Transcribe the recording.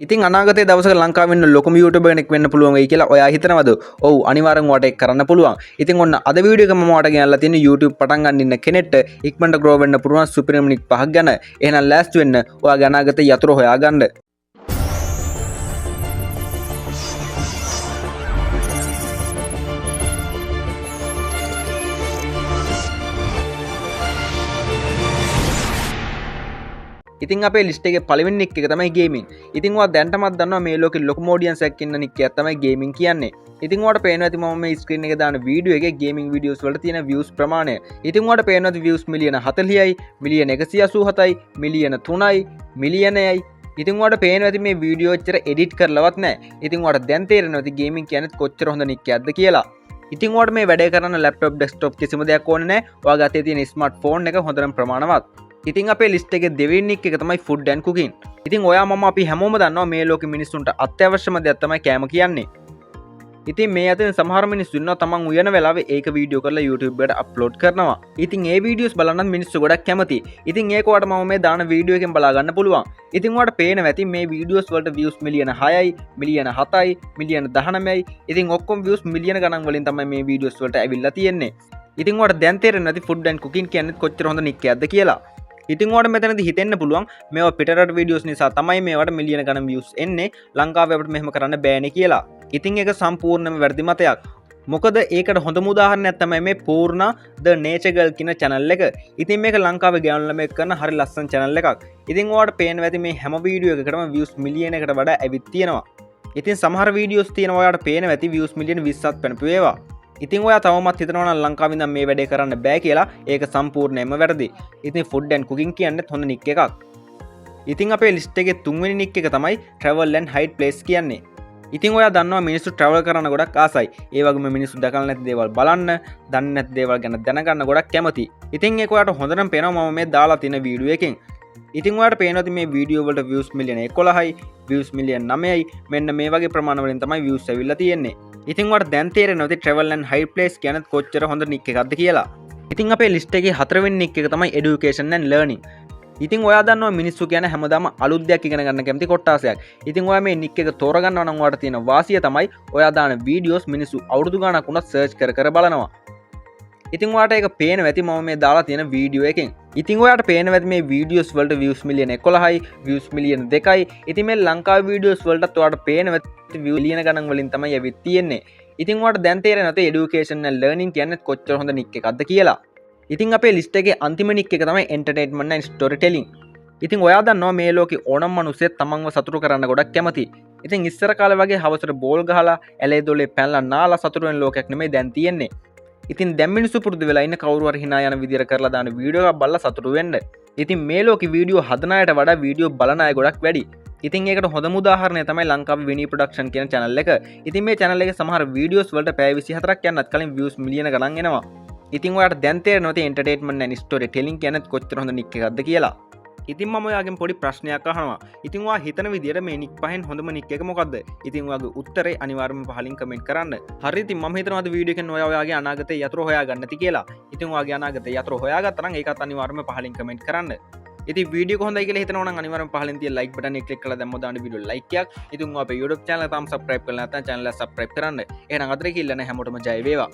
ඉතින් අනාගතයේ දවසක ලංකාවේ ඉන්න ලොකුම YouTuber කෙනෙක් වෙන්න පුළුවන් වෙයි කියලා ඔයා හිතනවද? ඔව්, අනිවාර්යෙන් ඔයාට ඒක කරන්න පුළුවන්. ඉතින් ඔන්න අද වීඩියෝ එක මම ඔයාට ගෙනල්ලා තියෙන්නේ YouTube පටන් ගන්න ඉන්න කෙනෙක්ට ඉක්මනට ග්‍රෝ වෙන්න පුළුවන් සුපිරිම නික් පහක් ගැන. එහෙනම් ලෑස්ති වෙන්න ඔයාගේ අනාගතයේ යතුරු හොයාගන්න. ඉතින් අපේ ලිස්ට් එකේ පළවෙනි නික් එක තමයි ගේමින්. ඉතින් ඔයා දැනටමත් දන්නවා මේ ලෝකෙ ලොකුම ඔඩියන්ස් එකක් ඉන්න නික් එකක් තමයි ගේමින් කියන්නේ. ඉතින් ඔයාට පේනවා ඇති මම මේ ස්ක්‍රීන් එකේ දාන වීඩියෝ එකේ ගේමින් වීඩියෝස් වලට තියෙන වීව්ස් ප්‍රමාණය. ඉතින් ඔයාට පේනවා ඇති වීව්ස් මිලියන 40යි, මිලියන 187යි, මිලියන 3යි, මිලියනයයි. ඉතින් ඔයාට පේනවා ඇති මේ වීඩියෝ එච්චර එඩිට් කරලවත් නෑ. ඉතින් ඔයාට දැන් තේරෙනවා ඇති ගේමින් කියන්නේ කොච්චර හොඳ නික් එකක්ද කියලා. ඉතින් ඔයාට මේ වැඩේ කරන්න ලැප්ටොප්, ඩෙස්ක්ටොප් කිසිම දෙයක් ඕනේ නෑ. ඔයාගේ අතේ තියෙන ස්මාර්ට් ෆෝන් එක හොඳටම ප්‍රමාණවත්. ඉතින් අපේ ලිස්ට් එකේ දෙවෙනි නික් එක තමයි ෆුඩ් ඇන්ඩ් කුකින්. ඉතින් ඔයා මම අපි හැමෝම දන්නවා මේ ලෝකෙ මිනිස්සුන්ට අත්‍යවශ්‍යම දෙයක් තමයි කෑම කියන්නේ. ඉතින් මේ අතරින් සමහර මිනිස්සු ඉන්නවා තමන් උයන වෙලාවේ ඒක වීඩියෝ කරලා YouTube එකට අප්ලෝඩ් කරනවා. ඉතින් ඒ වීඩියෝස් බලන්නත් මිනිස්සු ගොඩක් කැමති. ඉතින් ඒක ඔයාට මම මේ දාන වීඩියෝ එකෙන් බලා ගන්න පුළුවන්. ඉතින් ඔයාට පේනවා ඇති මේ වීඩියෝස් වලට වීව්ස් මිලියන 6යි, මිලියන 7යි, මිලියන 19යි. ඉතින් ඔක්කොම වීව්ස් මිලියන ගණන් වලින් තමයි මේ වීඩියෝස් වලට ඇවිල්ලා තියෙන්නේ. ඉතින් ඔයාට දැන් තේරෙනවා ඇති ෆුඩ් ඇන්ඩ් කුකින් කියන්නේ කොච්චර හොඳ නික් එකක්ද කියලා. ඉතින් ඔයාලට මෙතනදී හිතෙන්න පුළුවන් මේවා පිටරට වීඩියෝස් නිසා තමයි මේවට මිලියන ගණන් වීව්ස් එන්නේ, ලංකාවේ අපිට මෙහෙම කරන්න බෑනේ කියලා. ඉතින් ඒක සම්පූර්ණයෙන්ම වැරදි මතයක්. මොකද ඒකට හොඳම උදාහරණයක් තමයි මේ පූර්ණා ද නේචර් ගර්ල් කියන චැනල් එක. ඉතින් මේක ලංකාවේ ගෑනු ළමයෙක් කරන හරි ලස්සන චැනල් එකක්. ඉතින් ඔයාලට පේනවා ඇති මේ හැම වීඩියෝ එකකටම වීව්ස් මිලියන එකට වඩා ඇවිත් තියෙනවා. ඉතින් සමහර වීඩියෝස් තියෙනවා ඔයාලට පේනවා ඇති වීව්ස් මිලියන 20ක් පැනපු ඒවා. ඉතින් ඔයා තවමත් හිතනවා නම් ලංකාවේ ඉඳන් මේ වැඩේ කරන්න බෑ කියලා, ඒක සම්පූර්ණයෙන්ම වැරදි. ඉතින් ෆුඩ් ඇන්ඩ් කුකින් කියන්නේ හොඳ නික් එකක්. ඉතින් අපේ ලිස්ට් එකේ තුන්වෙනි නික් එක තමයි ට්‍රැවල් ඇන්ඩ් හයිඩ් ප්ලේස් කියන්නේ. ඉතින් ඔයා දන්නවා මිනිස්සු ට්‍රැවල් කරන්න ගොඩක් ආසයි. ඒ වගේම මිනිස්සු දැකලා නැති දේවල් බලන්න, දන්නේ නැති දේවල් ගැන දැනගන්න ගොඩක් කැමති. ඉතින් ඒක ඔයාට හොඳටම පේනවා මම මේ දාලා තියෙන වීඩියෝ එකෙන්. ඉතින් ඔයාට පේනවා ඇති මේ වීඩියෝ වලට වීව්ස් මිලියන 11යි, වීව්ස් මිලියන 9යි, මෙන්න මේ වගේ ප්‍රමාණ වලින් තමයි වීව්ස් ඇවිල්ලා තියෙන්නේ. ඉතින් ඔයාට දැන් තේරෙනවා ඇති ට්‍රැවල් ඇන්ඩ් හයිඩ් ප්ලේස් කියන්නේ කොච්චර හොඳ නික් එකක්ද කියලා. ඉතින් අපේ ලිස්ට් එකේ හතරවෙනි නික් එක තමයි එඩියුකේෂන් ඇන්ඩ් ලර්නින්. ඉතින් ඔයා දන්නවා මිනිස්සු කියන්නේ හැමදාම අලුත් දෙයක් ඉගෙන ගන්න කැමති කොට්ටාසයක්. ඉතින් ඔයා මේ නික් එක තෝරගන්නවා නම් ඔයාට තියෙන වාසිය තමයි ඔයා දාන වීඩියෝස් මිනිස්සු අවුරුදු ගාණක් වුණත් සර්ච් කර කර බලනවා. ඉතින් ඔයාට ඒක පේනවා ඇති මම මේ දාලා තියෙන වීඩියෝ එකෙන්. ඉතින් ඔයාට පේනවා ඇති මේ වීඩියෝස් වලට වීව්ස් මිලියන 11යි, වීව්ස් මිලියන 2යි. ඉතින් මේ ලංකාවේ වීඩියෝස් වලටත් ඔයාට පේනවා ඇති වීව් මිලියන ගණන් වලින් තමයි ඇවිත් තියෙන්නේ. ඉතින් ඔයාට දැන් තේරෙනවා ඇති එඩියුකේෂන් ඇන්ඩ් ලර්නින් කියන්නේ කොච්චර හොඳ නික් එකක්ද කියලා. ඉතින් අපේ ලිස්ට් එකේ අන්තිම නික් එක තමයි එන්ටර්ටේන්මන්ට් ඇන්ඩ් ස්ටෝරි ටෙලිං. ඉතින් ඔයා දන්නවා මේ ලෝකේ ඕනම මිනිස්සෙක් තමන්ව සතුටු කරන්න ගොඩක් කැමති. ඉතින් ඉස්සර කාලේ වගේ හවසට බෝල් ගහලා ඇලේ දොලේ පැනලා නාලා සතුටු වෙන ලෝකයක් නෙමෙයි දැන් තියෙන්නේ. ඉතින් දැන් මිනිස්සු පුරුදු වෙලා ඉන්න කවුරු හරි හිනා යන විදියට කරලා දාන වීඩියෝ එකක් බලලා සතුටු වෙන්න. ඉතින් මේ ලෝකේ වීඩියෝ හදන අයට වඩා වීඩියෝ බලන අය ගොඩක් වැඩි. ඉතින් ඒකට හොඳම උදාහරණය තමයි ලංකාවේ විනී ප්‍රොඩක්ෂන් කියන චැනල් එක. ඉතින් මේ චැනල් එකේ සමහර වීඩියෝස් වලට පැය 24ක් යන්නත් කලින් වීව්ස් මිලියන ගණන් එනවා. ඉතින් ඔයාට දැන් තේරෙනවා ඇති එන්ටර්ටේන්මන්ට් ඇන්ඩ් ස්ටෝරි ටෙලිං කියන්නේ කොච්චර හොඳ නික් එකක්ද කියලා. ඉතින් මම ඔයාගෙන් පොඩි ප්‍රශ්නයක් අහනවා. ඉතින් ඔයා හිතන විදියට මේ නික් පහෙන් හොඳම නික් එක මොකද්ද? ඉතින් ඔයාගේ උත්තරේ අනිවාර්යයෙන්ම පහලින් කමෙන්ට් කරන්න. හරි, ඉතින් මම හිතනවා අද වීඩියෝ එකෙන් ඔයා ඔයාගේ අනාගතේ යතුරු හොයාගන්න ඇති කියලා. ඉතින් ඔයාගේ අනාගතේ යතුරු හොයාගත්තා නම් ඒකත් අනිවාර්යයෙන්ම පහලින් කමෙන්ට් කරන්න. ඉතින් වීඩියෝ එක හොඳයි කියලා හිතනවා නම් අනිවාර්යයෙන්ම පහලින් තියෙන ලයික් බටන් එක ක්ලික් කරලා දැම්ම දාන්න වීඩියෝ ලයික් එකක්. ඉතින් ඔයා අපේ YouTube channel එක තාම subscribe කරලා නැත්නම් channel එක subscribe කරන්න. එහෙනම් අදට කියලා හැමෝටම ජය වේවා.